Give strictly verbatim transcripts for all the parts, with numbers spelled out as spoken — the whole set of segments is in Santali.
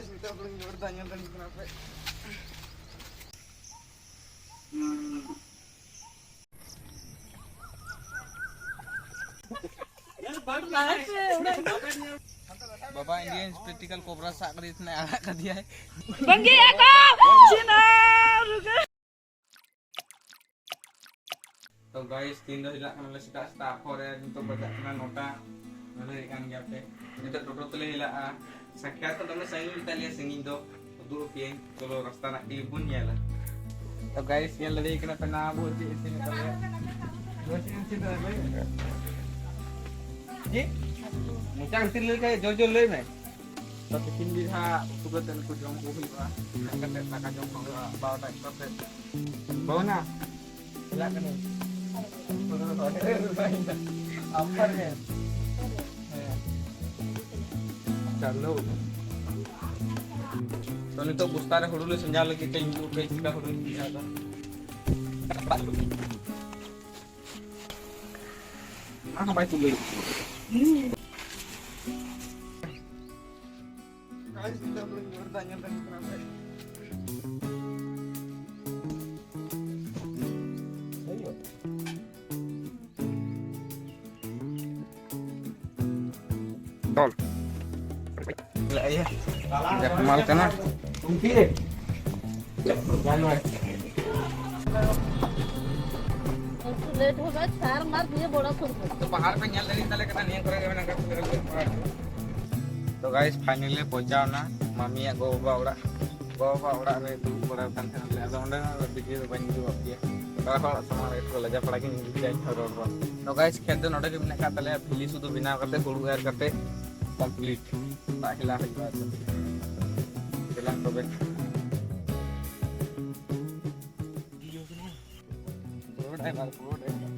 ᱱᱤᱛᱚᱜ ᱫᱚᱧ ᱡᱳᱨ ᱫᱟ, ᱧᱮᱞ ᱫᱟᱞᱤᱧ ᱠᱟᱱᱟ ᱯᱮ᱾ ᱵᱟᱵᱟ ᱤᱱᱰᱤᱭᱟᱱ ᱥᱯᱮᱠᱴᱤᱠᱟᱞ ᱠᱳᱵᱨᱟ ᱥᱟᱵ ᱠᱟᱫᱮ ᱛᱟᱦᱮᱱᱟᱭ, ᱟᱲᱟᱜ ᱠᱟᱫᱮᱭᱟᱭ᱾ ᱵᱟᱝᱜᱮ ᱟᱠᱟ ᱪᱤᱱᱟᱨ᱾ ᱛᱚ ᱜᱟᱭᱤᱥ, ᱛᱤᱦᱤᱧ ᱫᱚ ᱦᱤᱞᱟᱜ ᱠᱟᱱᱟᱞᱮ ᱥᱮᱛᱟᱜ ᱥᱮᱛᱟᱜ ᱟᱯᱷᱚᱨ ᱨᱮ, ᱱᱤᱛᱚᱜ ᱵᱟᱡᱟᱜ ᱠᱟᱱᱟ ᱱᱚᱴᱟ᱾ ᱧᱮᱞᱮᱫ ᱠᱟᱱ ᱜᱮᱭᱟ ᱯᱮ, ᱱᱤᱛᱚᱜ ᱴᱳᱴᱳ ᱛᱮᱞᱮ ᱦᱤᱞᱟᱜᱼᱟ᱾ ᱥᱟᱠᱠᱷᱟᱛ ᱫᱚ ᱫᱚᱢᱮ ᱥᱟᱺᱜᱤᱧ ᱜᱮᱛᱟᱞᱮᱭᱟ, ᱥᱟᱺᱜᱤᱧ ᱫᱚ ᱩᱫᱩᱜ ᱟᱯᱮᱭᱟᱹᱧ᱾ ᱪᱚᱞᱚ, ᱨᱟᱥᱛᱟ ᱨᱮᱱᱟᱜ ᱠᱞᱤᱯ ᱵᱚᱱ ᱧᱮᱞᱟ᱾ ᱛᱚ ᱜᱟᱭᱤᱥ, ᱧᱮᱞ ᱫᱟᱲᱮᱭᱟᱜ ᱠᱟᱱᱟ ᱯᱮ, ᱱᱟ ᱵᱚ ᱪᱮᱫ ᱤᱥᱤᱱ ᱠᱟᱫ ᱞᱮᱭᱟ᱾ ᱵᱚ ᱪᱮᱫ ᱤᱥᱤᱱ ᱠᱟᱫ ᱞᱮᱭᱟ? ᱪᱮᱫ? ᱢᱚᱪᱟ ᱵᱷᱤᱛᱤᱨ ᱞᱟᱹᱭ ᱠᱷᱟᱡ ᱡᱳᱨ ᱡᱳᱨ ᱞᱟᱹᱭ ᱢᱮ᱾ ᱛᱚ ᱛᱤᱠᱤᱱ ᱵᱮᱲ ᱦᱟᱸᱜ ᱩᱛᱩ ᱠᱟᱛᱮ ᱱᱩᱠᱩ ᱡᱚᱢ ᱠᱚ ᱦᱩᱭᱩᱜᱼᱟ᱾ ᱦᱮᱡ ᱠᱟᱛᱮ ᱫᱟᱠᱟ ᱡᱚᱢ ᱠᱚ ᱦᱩᱭᱩᱜᱼᱟ ᱵᱟᱨᱚᱴᱟ ᱮᱠᱴᱟ ᱥᱮᱫ᱾ ᱵᱟᱹᱦᱩᱱᱟ, ᱪᱟᱞᱟᱜ ᱠᱟᱹᱱᱟᱹᱧ᱾ ᱟᱢ ᱯᱟᱨ ᱜᱮ᱾ ᱦᱮᱸ᱾ ᱪᱟᱞᱩ᱾ ᱛᱚ, ᱱᱤᱛᱚᱜ ᱵᱚᱥᱛᱟ ᱨᱮ ᱦᱩᱲᱩ ᱞᱮ ᱥᱟᱡᱟᱣ ᱞᱟᱹᱜᱤᱫ ᱛᱮ, ᱤᱧ ᱵᱟᱵᱟ ᱪᱮᱫ ᱞᱮᱠᱟ ᱦᱩᱲᱩᱧ ᱥᱟᱡᱟᱣ ᱮᱫᱟ᱾ ᱚᱱᱟ ᱦᱚᱸ ᱵᱟᱭ ᱛᱩᱞᱟᱹᱣ᱾ ᱛᱚᱞ᱾ ᱡᱟᱠᱢᱟᱞ ᱠᱟᱱᱟ᱾ ᱞᱮᱴ ᱦᱚᱵᱮ, ᱥᱟᱨ ᱢᱟᱨ ᱫᱤᱭᱮ ᱵᱚᱲᱚ ᱠᱚᱨᱵᱚ᱾ ᱛᱚ, ᱵᱟᱦᱟᱨ ᱯᱮ ᱧᱮᱞ ᱫᱟᱲᱮᱭᱟᱜ ᱛᱟᱞᱮ ᱠᱟᱱᱟ, ᱱᱤᱭᱟᱹ ᱠᱚᱨᱮ ᱜᱮ ᱢᱮᱱᱟᱜ ᱠᱟᱜ ᱠᱚᱣᱟ᱾ ᱛᱚ, ᱜᱟᱭᱤᱥ, ᱯᱷᱟᱭᱱᱟᱞᱤ ᱞᱮ ᱯᱳᱣᱪᱷᱟᱣ ᱱᱟ ᱢᱟᱢᱤᱭᱟᱜ ᱜᱚ ᱵᱟᱵᱟ ᱚᱲᱟᱜ᱾ ᱜᱚ ᱵᱟᱵᱟ ᱚᱲᱟᱜ ᱨᱮ ᱫᱩᱲᱩᱵ ᱵᱟᱲᱟ ᱠᱟᱱ ᱛᱟᱦᱮᱱᱟᱞᱮ, ᱟᱫᱚ ᱚᱸᱰᱮ ᱱᱟᱜ ᱵᱷᱤᱰᱤᱭᱳ ᱫᱚ ᱵᱟᱹᱧ ᱩᱫᱩᱜ ᱟᱯᱮᱭᱟ᱾ ᱚᱲᱟᱜ ᱦᱚᱲᱟᱜ ᱥᱟᱢᱟᱝ ᱨᱮ ᱮᱠᱴᱩ ᱞᱟᱡᱟ ᱯᱟᱲᱟ ᱜᱤᱧ ᱵᱩᱡᱟ ᱤᱧ ᱦᱚᱸ ᱨᱚᱲ ᱨᱚᱲ᱾ ᱛᱚ, ᱜᱟᱭᱤᱥ, ᱠᱷᱮᱛ ᱫᱚ ᱱᱚᱰᱮ ᱜᱮ ᱢᱮᱱᱟᱜ ᱠᱟᱜ ᱛᱟᱞᱮᱭᱟ, ᱵᱷᱤᱞᱤ ᱥᱩᱫᱷᱩ ᱵᱮᱱᱟᱣ ᱠᱟᱛᱮ, ᱦᱩᱲᱩ ᱮᱨ ᱠᱟᱛᱮ ᱠᱚᱢᱯᱞᱤᱴ᱾ ᱫᱟᱜ ᱦᱮᱞᱟ ᱦᱩᱭᱩᱜᱼᱟ, ᱟᱫᱚ ᱫᱮᱞᱟ ᱛᱚᱵᱮ᱾ ᱯᱨᱳ ᱰᱨᱟᱭᱵᱷᱟᱨ, ᱯᱨᱳ ᱰᱨᱟᱭᱵᱷᱟᱨ᱾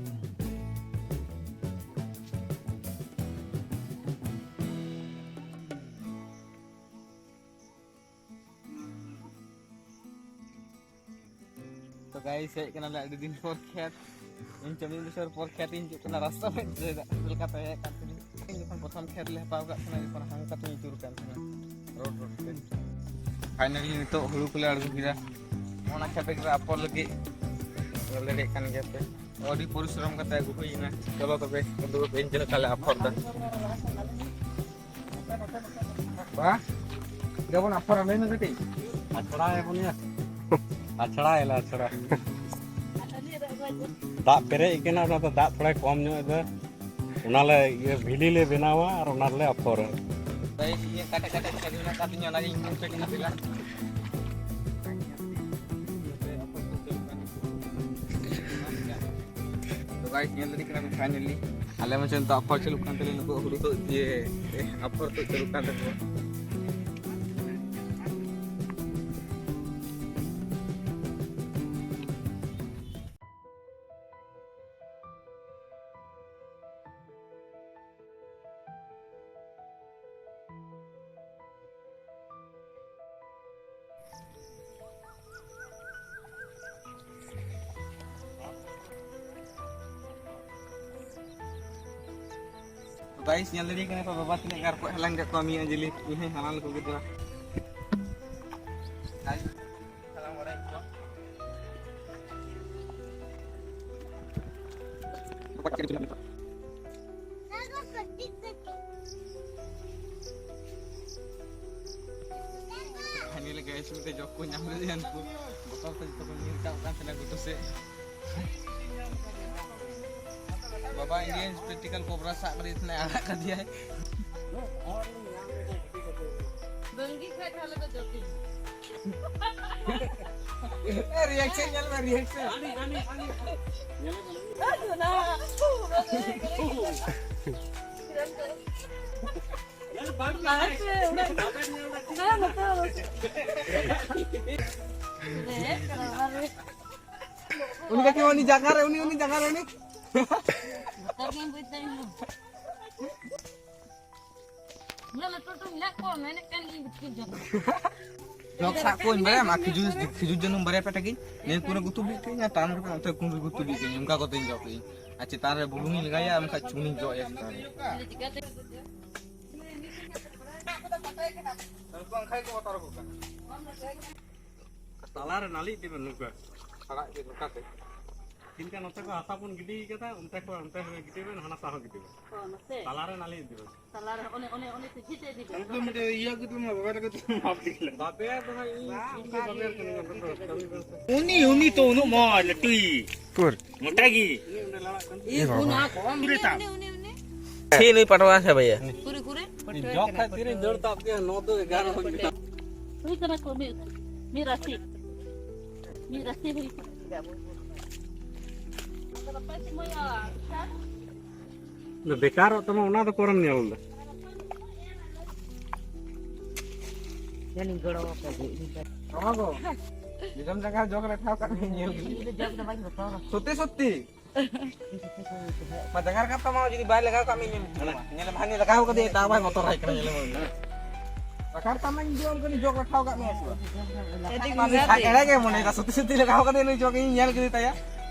ᱛᱚ ᱜᱟᱭᱤᱥ, ᱦᱮᱡ ᱠᱟᱱᱟᱞᱮ ᱟᱹᱰᱤ ᱫᱤᱱ ᱯᱚᱨ ᱠᱷᱮᱛ᱾ ᱤᱧ ᱪᱚ ᱢᱤᱫ ᱵᱚᱪᱷᱚᱨ ᱯᱚᱨ ᱠᱷᱮᱛ ᱤᱧ ᱦᱤᱡᱩᱜ ᱠᱟᱱᱟ, ᱨᱟᱥᱛᱟ ᱢᱮᱫ ᱨᱮ ᱫᱟᱜ ᱞᱮᱠᱟᱛᱮ ᱦᱮᱡ ᱠᱟᱱ ᱛᱤᱧᱟᱹ᱾ ᱤᱧ ᱡᱚᱠᱷᱚᱱ ᱯᱨᱚᱛᱷᱚᱢ ᱠᱷᱮᱛ ᱞᱮ ᱦᱟᱛᱟᱣ ᱠᱟᱜ ᱛᱟᱦᱮᱱᱟ, ᱡᱚᱠᱷᱚᱱ ᱦᱟᱝᱠᱟ ᱛᱤᱧ ᱟᱹᱪᱩᱨ ᱠᱟᱱ ᱛᱟᱦᱮᱱᱟ᱾ ᱯᱷᱟᱭᱱᱟᱞᱤ ᱱᱤᱛᱚᱜ ᱦᱩᱲᱩ ᱠᱚᱞᱮ ᱟᱬᱜᱚ ᱠᱮᱫᱟ᱾ ᱚᱱᱟ ᱠᱷᱮᱛ ᱨᱮ ᱟᱯᱷᱚᱨ ᱞᱟᱹᱜᱤᱫ ᱧᱮᱞ ᱫᱟᱲᱮᱭᱟᱜ ᱠᱟᱱ ᱜᱮᱭᱟ ᱯᱮ, ᱟᱹᱰᱤ ᱯᱚᱨᱤᱥᱨᱚᱢ ᱠᱟᱛᱮ ᱟᱹᱜᱩ ᱦᱩᱭ ᱮᱱᱟ᱾ ᱪᱚᱞᱚ ᱛᱚᱵᱮ ᱩᱱᱠᱩ ᱠᱚ ᱤᱧ ᱡᱚᱱᱚᱜ ᱠᱟᱞᱮ ᱟᱯᱷᱚᱨ ᱫᱟ᱾ ᱵᱟ, ᱡᱮᱢᱚᱱ ᱟᱯᱷᱚᱨ ᱞᱟᱹᱭ ᱢᱮ ᱠᱟᱹᱴᱤᱡ᱾ ᱟᱪᱷᱲᱟ ᱭᱟᱵᱚᱱ ᱭᱟ᱾ ᱟᱪᱷᱲᱟ ᱭᱟᱞᱮ ᱟᱪᱷᱲᱟ᱾ ᱫᱟᱜ ᱯᱮᱨᱮᱡ ᱠᱟᱱᱟ, ᱚᱱᱟ ᱫᱚ ᱫᱟᱜ ᱛᱷᱚᱲᱟᱭ ᱠᱚᱢ ᱧᱚᱜ ᱮᱫᱟ᱾ ᱚᱱᱟ ᱞᱮ ᱤᱭᱟᱹ ᱵᱷᱤᱞᱤ ᱞᱮ ᱵᱮᱱᱟᱣᱟ ᱟᱨ ᱚᱱᱟ ᱨᱮᱞᱮ ᱟᱯᱷᱚᱨᱟ᱾ ᱜᱟᱭᱤᱥ, ᱤᱧᱟᱹᱜ ᱠᱟᱹᱴᱤᱡ ᱠᱟᱹᱴᱤᱡ ᱠᱷᱮᱛ ᱢᱮᱱᱟᱜ ᱟᱠᱟᱫ ᱛᱤᱧᱟᱹ, ᱚᱱᱟᱜᱤᱧ ᱯᱮᱠ ᱤᱫᱤ ᱞᱮᱫᱟ᱾ ᱛᱚ ᱜᱟᱭᱤᱥ, ᱧᱮᱞ ᱫᱟᱲᱮᱭᱟᱜ ᱠᱟᱱᱟ ᱯᱮ, ᱯᱷᱟᱭᱱᱟᱞᱤ ᱟᱞᱮ ᱢᱟ ᱪᱚ ᱱᱤᱛᱚᱜ ᱟᱯᱷᱚᱨ ᱪᱟᱹᱞᱩᱜ ᱠᱟᱱ ᱛᱟᱞᱮᱭᱟ, ᱱᱩᱠᱩ ᱦᱩᱲᱩ ᱛᱩᱫ, ᱤᱭᱟᱹ, ᱟᱯᱷᱚᱨ ᱛᱩᱫ ᱪᱟᱹᱞᱩᱜ ᱠᱟᱱ ᱛᱟᱠᱚᱣᱟ᱾ ᱜᱟᱭᱤᱥ, ᱧᱮᱞ ᱫᱟᱲᱮᱭᱟᱜ ᱠᱟᱱᱟ ᱯᱮ ᱵᱟᱵᱟ ᱛᱤᱱᱟᱹᱜ ᱜᱟᱱ ᱨᱚᱠᱚᱡ ᱦᱟᱞᱟᱝ ᱠᱟᱜ ᱠᱚᱣᱟ, ᱢᱤᱫ ᱟᱸᱡᱞᱤ ᱤᱧ ᱦᱚᱸᱧ ᱦᱟᱞᱟᱝ ᱞᱮᱠᱚ ᱜᱮ ᱛᱚᱵᱮ᱾ ᱜᱟᱭᱤᱥ, ᱦᱟᱞᱟᱝ ᱵᱟᱲᱟᱭᱮᱫ ᱠᱚᱣᱟ᱾ ᱨᱚᱠᱚᱡ ᱪᱮᱫ ᱞᱮᱠᱟ? ᱯᱷᱟᱭᱱᱟᱞᱤ ᱜᱟᱭᱤᱥ, ᱢᱤᱫᱴᱮᱡ ᱡᱚᱜᱽ ᱠᱚ ᱧᱟᱢ ᱞᱮᱫᱮᱭᱟ ᱩᱱᱠᱩ᱾ ᱵᱚᱛᱚᱨ ᱛᱮ ᱡᱚᱛᱚ ᱠᱚ ᱧᱤᱨ ᱨᱟᱠᱟᱵ ᱠᱟᱱ ᱛᱟᱦᱮᱱᱟ ᱜᱷᱩᱴᱩ ᱥᱮᱫ᱾ ᱵᱟᱵᱟ ᱤᱱᱰᱤᱭᱟᱱ ᱯᱨᱮᱠᱴᱤᱠᱟᱞ ᱠᱚᱵᱨᱟ ᱥᱟᱵ ᱠᱟᱛᱮ ᱛᱟᱦᱮᱱᱟ, ᱟᱲᱟᱜ ᱠᱟᱫᱮᱭᱟᱭ᱾ ᱵᱟᱝᱜᱤ ᱠᱷᱟᱡ ᱛᱟᱦᱞᱮ ᱫᱚ ᱡᱚᱜᱽ ᱜᱮ᱾ ᱮ, ᱨᱤᱭᱮᱠᱥᱚᱱ ᱧᱮᱞ ᱢᱮ, ᱨᱤᱭᱮᱠᱥᱚᱱ᱾ ᱩᱱᱤ ᱫᱚ ᱠᱤ ᱩᱱᱤ ᱡᱟᱸᱜᱟ ᱨᱮ, ᱩᱱᱤ, ᱩᱱᱤ ᱡᱟᱸᱜᱟ ᱨᱮ, ᱩᱱᱤ᱾ ᱩᱱᱟᱹᱜ ᱞᱟᱹᱴᱩ ᱞᱟᱹᱴᱩ ᱢᱮᱱᱟᱜ ᱠᱚᱣᱟ, ᱢᱮᱱᱮᱫ ᱠᱟᱱ ᱜᱤᱧ ᱵᱤᱴᱠᱤ ᱡᱚᱢ᱾ ᱡᱚᱜᱽ ᱥᱟᱵ ᱠᱚᱧ ᱵᱟᱲᱟᱭᱟᱢ, ᱟᱨ ᱠᱷᱤᱡᱩᱨ, ᱠᱷᱤᱡᱩᱨ ᱡᱟᱹᱱᱩᱢ ᱵᱟᱨᱭᱟ ᱯᱮ ᱴᱟᱠᱤᱧ᱾ ᱱᱤᱭᱟᱹ ᱠᱚᱨᱮ ᱜᱩᱛᱩ ᱵᱤᱫ ᱠᱟᱹᱧ, ᱟᱨ ᱴᱟᱱ ᱠᱟᱛᱮ ᱚᱱᱛᱮ ᱠᱩᱢᱵᱤ ᱜᱩᱛᱩ ᱵᱤᱫ ᱠᱟᱹᱧ, ᱚᱱᱠᱟ ᱠᱟᱛᱮᱧ ᱡᱚᱜᱽ ᱠᱟᱹᱧ᱾ ᱟᱨ ᱪᱮᱛᱟᱱ ᱨᱮ ᱵᱩᱞᱩᱝ ᱤᱧ ᱞᱟᱜᱟᱭᱟ, ᱟᱨ ᱵᱟᱠᱷᱟᱡ ᱪᱩᱱᱤᱧ ᱡᱚᱜ ᱟᱭᱟ ᱪᱮᱛᱟᱱ ᱨᱮ᱾ ᱪᱤᱠᱟᱹᱛᱮ? ᱵᱟᱝᱠᱷᱟᱡ ᱠᱚ ᱵᱚᱛᱚᱨ ᱟᱠᱚ ᱠᱟᱱᱟ᱾ ᱛᱟᱞᱟᱨᱮ ᱱᱟᱹᱞᱤ ᱤᱫᱤ ᱵᱮᱱ ᱱᱚᱝᱠᱟ᱾ ᱟᱲᱟᱜ ᱤᱫᱤ ᱱᱚᱝᱠᱟ ᱛᱮ᱾ ᱪᱮᱫ ᱞᱮᱠᱟ ᱱᱚᱛᱮ ᱠᱚ ᱦᱟᱥᱟ ᱵᱚᱱ ᱜᱤᱰᱤ ᱠᱟᱫᱟ, ᱚᱱᱛᱮ ᱠᱚ, ᱚᱱᱛᱮ ᱦᱚᱸ ᱜᱤᱰᱤ ᱵᱮᱱ, ᱦᱟᱱᱟ ᱥᱟᱦ ᱦᱚᱸ ᱜᱤᱰᱤ ᱵᱮᱱ᱾ ᱦᱚᱸ, ᱱᱚᱛᱮ᱾ ᱛᱟᱞᱟᱨᱮ ᱱᱟᱹᱞᱤ ᱤᱫᱤ ᱵᱮᱱ᱾ ᱛᱟᱞᱟᱨᱮ ᱚᱱᱮ, ᱚᱱᱮ, ᱚᱱᱮ ᱛᱚ ᱡᱷᱤᱡ ᱤᱫᱤ ᱵᱮᱱ᱾ ᱩᱱᱠᱩ ᱢᱤᱫᱴᱮᱡ ᱤᱭᱟᱹ ᱠᱚ ᱛᱩᱢᱟ, ᱵᱟᱵᱮᱨ ᱠᱚ ᱛᱩᱢᱟ, ᱵᱟᱯ ᱫᱤᱠᱞᱟ᱾ ᱵᱟᱵᱮᱨ ᱫᱚ ᱦᱟᱸᱜ ᱤᱧ, ᱵᱟᱝ, ᱤᱧ ᱫᱚ ᱚᱱᱠᱟ ᱵᱟᱵᱮᱨ ᱜᱮ᱾ ᱠᱟᱹᱱᱟᱹᱧ, ᱵᱟᱵᱮᱨ ᱫᱚ᱾ ᱩᱱᱤ, ᱩᱱᱤ ᱛᱚ ᱩᱱᱟᱹᱜ ᱢᱚᱡᱽ, ᱞᱟᱹᱴᱩᱭᱤᱡ᱾ ᱩᱠᱩᱨ? ᱢᱚᱴᱟ ᱜᱮ᱾ ᱮ ᱵᱟᱵᱟ᱾ ᱩᱱᱤ, ᱩᱱᱤ, ᱩᱱᱤ, ᱩᱱᱤ᱾ ᱴᱷᱤᱠ ᱱᱩᱭ ᱯᱟᱴᱣᱟ ᱥᱮ ᱵᱷᱟᱭᱟ? ᱠᱩᱨᱮ, ᱠᱩᱨᱮ᱾ ᱡᱚᱜ ᱠᱷᱟᱡ ᱛᱤᱨᱮ ᱫᱟᱹᱲ ᱛᱟᱵ ᱠᱮᱫ, ᱱᱚ ᱫᱚ ᱮᱜᱟᱨᱚ ᱦᱩᱭ ᱠᱟᱱᱟ᱾ ᱦᱩᱭ ᱠᱟᱱᱟ ᱠᱚ ᱢᱤᱫ, ᱢᱤᱫ ᱨᱟᱥᱤ᱾ ᱢᱤᱫ ᱨᱟᱥᱤ ᱦᱩᱭ ᱠᱟᱱᱟ᱾ ᱵᱮᱠᱟᱨᱚᱜ ᱛᱟᱢᱟ, ᱚᱱᱟ ᱫᱚ ᱚᱠᱟᱨᱮᱢ ᱧᱮᱞ ᱮᱫᱟ? ᱡᱟᱹᱱᱤᱡ ᱜᱚᱲᱚ ᱟᱠᱚ ᱜᱮ᱾ ᱚᱱᱟ ᱫᱚ ᱫᱤᱥᱚᱢ ᱡᱟᱭᱜᱟ ᱡᱚᱜ ᱨᱮ ᱴᱷᱟᱶ ᱠᱟᱜ ᱢᱮ, ᱧᱮᱞ ᱜᱮ᱾ ᱤᱧ ᱫᱚ ᱡᱚᱜ ᱫᱚ ᱵᱟᱹᱧ ᱵᱚᱛᱚᱨᱟ᱾ ᱥᱚᱛᱤ, ᱥᱚᱛᱤ᱾ ᱢᱟ ᱡᱟᱸᱜᱟ ᱨᱟᱠᱟᱵ ᱛᱟᱢᱟ, ᱡᱩᱫᱤ ᱵᱟᱭ ᱞᱟᱜᱟᱣ ᱠᱟᱜ ᱢᱮ, ᱧᱮᱞ ᱢᱮ᱾ ᱧᱮᱞ ᱢᱮ, ᱦᱟᱹᱱᱤ ᱞᱟᱜᱟᱣ ᱠᱟᱫᱮᱭᱟ, ᱛᱟᱣ ᱵᱟᱭ ᱵᱚᱛᱚᱨᱟᱭ ᱠᱟᱱᱟ, ᱧᱮᱞ ᱢᱮ᱾ ᱨᱟᱠᱟᱵ ᱛᱟᱢ, ᱤᱧ ᱫᱩᱧ ᱠᱟᱹᱱᱟᱹᱧ, ᱡᱚᱜ ᱨᱟᱠᱟᱵ ᱠᱟᱜ ᱢᱮ᱾ ᱟᱹᱰᱤ ᱢᱟ ᱱᱩᱭ ᱜᱩᱱᱟᱹ ᱟᱡ ᱮᱲᱮ ᱜᱮ ᱢᱚᱱᱮᱭᱮᱫᱟ, ᱥᱚᱛᱤ ᱥᱚᱛᱤ ᱞᱟᱜᱟᱣ ᱠᱟᱫᱮᱭᱟ ᱱᱩᱭ ᱡᱚᱜ, ᱤᱧ ᱧᱮᱞ ᱠᱮᱫᱮ ᱛᱟᱭᱟ᱾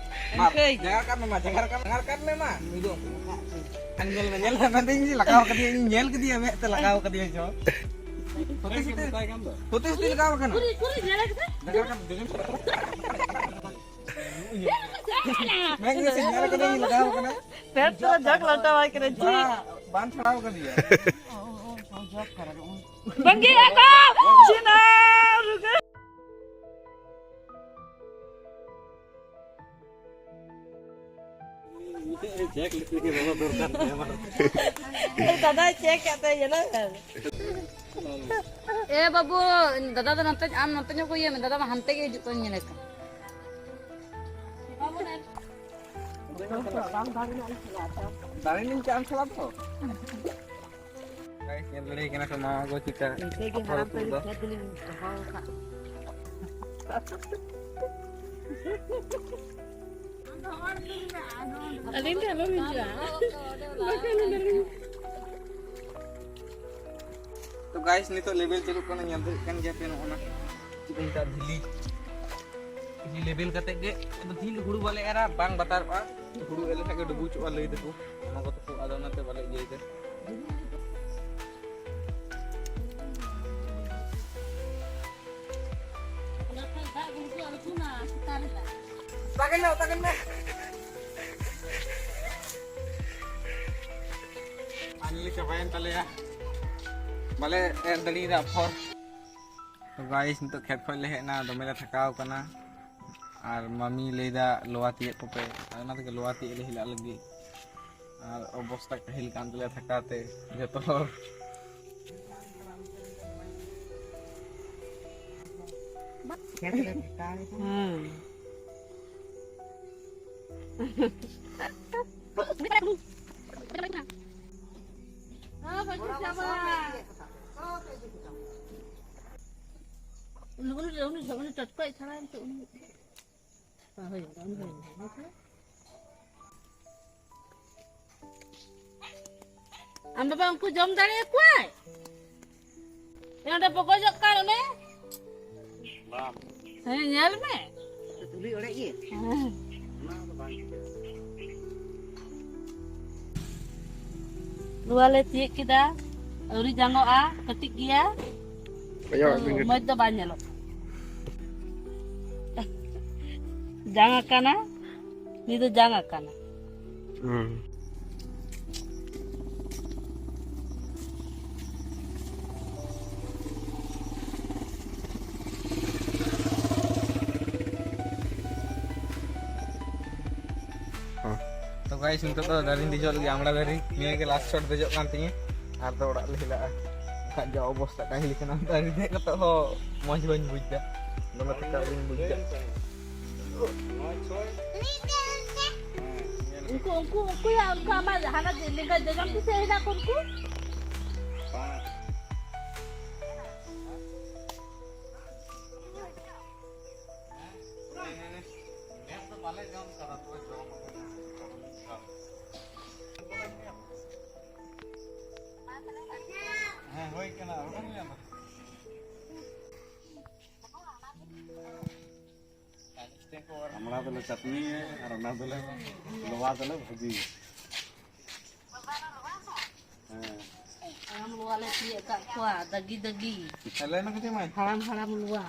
ᱢᱟ, ᱤᱱᱠᱟᱹ ᱜᱮ᱾ ᱡᱟᱸᱜᱟ ᱨᱟᱠᱟᱵ ᱢᱮ, ᱢᱟ, ᱡᱟᱸᱜᱟ ᱨᱟᱠᱟᱵ, ᱡᱟᱸᱜᱟ ᱨᱟᱠᱟᱵ ᱢᱮ, ᱢᱟ, ᱱᱩᱭ ᱫᱚ᱾ ᱟᱨ ᱧᱮᱞ ᱢᱮ, ᱧᱮᱞ ᱢᱮ, ᱢᱮᱱᱫᱟᱹᱧ ᱞᱟᱜᱟᱣ ᱠᱟᱫᱮᱭᱟ, ᱤᱧ ᱧᱮᱞ ᱠᱮᱫᱮᱭᱟ, ᱢᱮᱫ ᱛᱮ ᱞᱟᱜᱟᱣ ᱠᱟᱫᱮᱭᱟ ᱡᱚᱜ᱾ ᱥᱚᱛᱤ ᱥᱚᱛᱤ, ᱥᱚᱛᱤ ᱥᱚᱛᱤ ᱞᱟᱜᱟᱣ ᱠᱟᱱᱟ᱾ ᱠᱩᱨᱤ, ᱠᱩᱨᱤ, ᱧᱮᱞ ᱠᱮᱫᱟ? ᱡᱟᱸᱜᱟ ᱨᱟᱠᱟᱵ, ᱡᱚᱡᱚᱢ ᱥᱮᱫ ᱨᱟᱠᱟᱵ᱾ ᱢᱮᱱ ᱜᱮ ᱥᱮ ᱧᱮᱞ ᱠᱟᱫᱟᱧ ᱞᱟᱜᱟᱣ ᱠᱟᱱᱟ᱾ ᱯᱮᱱᱴ ᱥᱟᱞᱟ ᱡᱟᱠ ᱞᱟᱴᱟ ᱵᱟᱭ ᱠᱟᱱᱟ, ᱪᱤ᱾ ᱵᱟᱝ, ᱵᱟᱝ ᱪᱷᱟᱲᱟᱣ ᱠᱟᱫᱮᱭᱟ᱾ ᱵᱟᱝᱜᱮ ᱟᱠᱚ! ᱪᱤᱱᱟ ᱨᱩᱜᱟᱹ! ᱪᱮᱠ ᱞᱮᱠᱟ ᱜᱮ ᱵᱟᱵᱟ ᱫᱚᱨᱠᱟᱨ ᱛᱟᱭᱟ ᱵᱟᱝ? ᱫᱟᱫᱟᱭ ᱪᱮᱠ ᱠᱟᱜ ᱛᱟᱭᱟ, ᱧᱮᱞᱚᱜ ᱠᱟᱱᱟ᱾ ᱮ ᱵᱟᱹᱵᱩ, ᱫᱟᱫᱟ ᱫᱚ ᱱᱚᱛᱮ, ᱟᱢ ᱱᱚᱛᱮ ᱧᱚᱜ ᱠᱚ ᱤᱭᱟᱹ ᱢᱮ, ᱫᱟᱫᱟ ᱢᱟ ᱦᱟᱱᱛᱮ ᱜᱮ ᱦᱤᱡᱩᱜ ᱠᱟᱱ, ᱧᱮᱞᱮ ᱠᱟᱱ᱾ ᱫᱟᱲᱮ ᱞᱤᱧ ᱪᱟᱜ ᱟᱢ ᱥᱟᱞᱟᱜ ᱫᱚ᱾ Guys, ᱧᱮᱞ ᱫᱟᱲᱮᱭᱟᱜ ᱠᱟᱱᱟ ᱠᱚ ᱱᱟᱣᱟ ᱠᱚ ᱪᱮᱠᱟ ᱤᱱᱠᱟᱹ ᱜᱮ ᱟᱯᱷᱚᱨ ᱦᱟᱲᱟᱢ ᱠᱚ ᱠᱟᱛᱮ ᱫᱚ᱾ ᱠᱷᱮᱛ ᱫᱚᱞᱤᱧ ᱫᱚᱦᱚ ᱟᱠᱟᱫ᱾ ᱟᱹᱞᱤᱧ ᱴᱷᱮᱱ ᱟᱞᱚᱢ ᱦᱤᱡᱩᱜᱼᱟ᱾ ᱵᱟᱠᱷᱟᱱ ᱱᱚᱰᱮ ᱞᱤᱧ ᱛᱚ guys, ᱱᱤᱛᱚᱜ ᱞᱮᱵᱮᱞ ᱪᱟᱹᱞᱩᱜ ᱠᱟᱱᱟ, ᱧᱮᱞ ᱫᱟᱲᱮᱭᱟᱜ ᱠᱟᱱ ᱜᱮᱭᱟ ᱯᱮ, ᱱᱚᱜᱼᱚ ᱱᱟ ᱪᱮᱫ ᱠᱚ ᱢᱮᱛᱟᱜᱼᱟ, ᱵᱷᱤᱞᱤ᱾ ᱵᱷᱤᱞᱤ ᱞᱮᱵᱮᱞ ᱠᱟᱛᱮ ᱜᱮ, ᱟᱫᱚ ᱛᱤᱦᱤᱧ ᱫᱚ ᱦᱩᱲᱩ ᱵᱟᱞᱮ ᱮᱨᱟ, ᱵᱟᱝ ᱵᱟᱛᱟᱨᱚᱜᱼᱟ᱾ ᱦᱩᱲᱩ ᱮᱨ ᱞᱮᱠᱷᱟᱡ ᱜᱮ ᱰᱩᱵᱩᱡᱚᱜᱼᱟ, ᱞᱟᱹᱭ ᱫᱟᱠᱚ᱾ ᱚᱱᱟ ᱠᱚ ᱛᱟᱠᱚ, ᱟᱫᱚ ᱚᱱᱟᱛᱮ ᱵᱟᱞᱮ ᱤᱭᱟᱹᱭᱮᱫᱟ᱾ ᱛᱟᱠᱮᱱ ᱢᱮ, ᱛᱟᱠᱮᱱ ᱢᱮ᱾ ᱯᱷᱟᱭᱱᱟᱞᱤ ᱪᱟᱵᱟᱭᱮᱱ ᱛᱟᱞᱮᱭᱟ, ᱵᱟᱞᱮ ᱮᱨ ᱫᱟᱲᱮᱭᱟᱫᱟ ᱟᱯᱷᱚᱨ᱾ ᱛᱚ ᱜᱟᱭᱤᱥ, ᱱᱤᱛᱚᱜ ᱠᱷᱮᱛ ᱠᱷᱚᱱ ᱞᱮ ᱦᱮᱡ ᱮᱱᱟ, ᱫᱚᱢᱮ ᱞᱮ ᱛᱷᱟᱠᱟᱣ ᱠᱟᱱᱟ᱾ ᱟᱨ ᱢᱟᱢᱤ ᱞᱟᱹᱭᱫᱟ ᱞᱚᱣᱟ ᱛᱤᱭᱳᱜ ᱠᱚᱯᱮ, ᱟᱨ ᱚᱱᱟ ᱛᱮᱜᱮ ᱞᱚᱣᱟ ᱛᱤᱭᱳᱜ ᱞᱮ ᱦᱮᱞᱟᱜ ᱞᱟᱹᱜᱤᱫ᱾ ᱟᱨ ᱚᱵᱚᱥᱛᱟ ᱠᱟᱹᱦᱤᱞ ᱠᱟᱱ ᱛᱟᱞᱮᱭᱟ ᱛᱷᱟᱠᱟ ᱛᱮ ᱡᱚᱛᱚ ᱦᱚᱲ᱾ ᱦᱩᱸ᱾ ᱩᱱᱤ, ᱩᱱᱤ, ᱩᱱᱤ, ᱩᱱᱤ ᱴᱚᱴᱠᱚᱡ ᱪᱷᱟᱲᱟ ᱱᱤᱛᱚᱜ ᱩᱱᱤ᱾ ᱟᱢ ᱵᱟᱵᱟ ᱩᱱᱠᱩ ᱡᱚᱢ ᱫᱟᱲᱮᱭᱟᱠᱚᱣᱟᱭ? ᱮ, ᱚᱸᱰᱮ ᱵᱚᱜᱚᱡᱚᱜ ᱠᱟᱱ ᱚᱱᱮ? ᱵᱟᱝ᱾ ᱦᱮᱸ, ᱧᱮᱞ ᱢᱮ᱾ ᱛᱩᱞᱩᱡ ᱚᱲᱮᱡ ᱜᱮ? ᱦᱮᱸ᱾ ᱚᱱᱟ ᱫᱚ ᱵᱟᱝ ᱴᱷᱤᱠᱟ᱾ ᱱᱚᱣᱟ ᱞᱮ ᱛᱤᱭᱳᱜ ᱠᱮᱫᱟ, ᱟᱹᱣᱨᱤ ᱡᱟᱝᱚᱜᱼᱟ, ᱠᱟᱹᱴᱤᱡ ᱜᱮᱭᱟ᱾ ᱠᱚᱭᱚᱜ ᱵᱤᱱ ᱠᱟᱹᱴᱤᱡ᱾ ᱢᱚᱡᱽ ᱫᱚ ᱵᱟᱝ ᱧᱮᱞᱚᱜ ᱠᱟᱱᱟ᱾ ᱡᱟᱝ ᱟᱠᱟᱱᱟ, ᱱᱤᱭᱟᱹ ᱫᱚ ᱡᱟᱝ ᱟᱠᱟᱱᱟ᱾ ᱦᱩᱸ᱾ ᱦᱚᱸ᱾ ᱛᱚ ᱜᱟᱭᱤᱥ, ᱱᱤᱛᱚᱜ ᱫᱚ ᱫᱟᱨᱮᱧ ᱫᱮᱡᱚᱜ ᱞᱟᱹᱜᱤᱫ, ᱟᱢᱲᱟ ᱫᱟᱨᱮ᱾ ᱱᱤᱭᱟᱹ ᱜᱮ ᱞᱟᱥᱴ ᱥᱚᱴ ᱫᱮᱡᱚᱜ ᱠᱟᱱ ᱛᱤᱧᱟᱹ, ᱟᱨ ᱫᱚ ᱚᱲᱟᱜ ᱞᱮ ᱦᱮᱞᱟᱜᱼᱟ᱾ ᱵᱟᱠᱷᱟᱡ ᱡᱟ ᱚᱵᱚᱥᱛᱟ ᱠᱟᱹᱦᱤᱞ ᱠᱟᱱᱟ, ᱫᱟᱨᱮ ᱫᱮᱡ ᱠᱟᱛᱮ ᱦᱚᱸ ᱢᱚᱡᱽ ᱵᱟᱹᱧ ᱵᱩᱡᱽ ᱫᱟ, ᱫᱚᱢᱮ ᱛᱷᱟᱠᱟ ᱜᱤᱧ ᱵᱩᱡᱽ ᱫᱟ᱾ ᱩᱱᱠᱩ, ᱩᱱᱠᱩ, ᱩᱱᱠᱩᱭᱟᱜ, ᱩᱱᱠᱩ ᱟᱢᱟᱜ ᱦᱟᱱᱟ ᱞᱮᱸᱜᱟ ᱡᱚᱡᱚᱢ ᱛᱤ ᱥᱮᱫ ᱦᱮᱱᱟᱜ ᱠᱚ ᱩᱱᱠᱩ? ᱦᱮᱸ, ᱦᱩᱭ ᱠᱟᱱᱟ, ᱟᱬᱜᱚᱱ ᱜᱮᱭᱟ ᱛᱚ᱾ ᱟᱢᱲᱟ ᱫᱚᱞᱮ ᱪᱟᱴᱱᱤᱭᱟ ᱟᱨ ᱚᱱᱟ ᱫᱚᱞᱮ ᱞᱚᱣᱟ ᱫᱚᱞᱮ ᱵᱷᱟᱹᱡᱤᱭᱟ᱾ ᱦᱮᱸ᱾ ᱦᱟᱲᱟᱢ ᱞᱚᱣᱟ ᱞᱮ ᱛᱤᱭᱳᱜ ᱟᱠᱟᱫ ᱠᱚᱣᱟ, ᱫᱟᱜᱤ ᱫᱟᱜᱤ᱾ ᱦᱮᱸ, ᱞᱟᱹᱭ ᱢᱮ ᱠᱟᱹᱴᱤᱡ ᱢᱟᱹᱭ᱾ ᱦᱟᱲᱟᱢ ᱦᱟᱲᱟᱢ ᱞᱚᱣᱟ᱾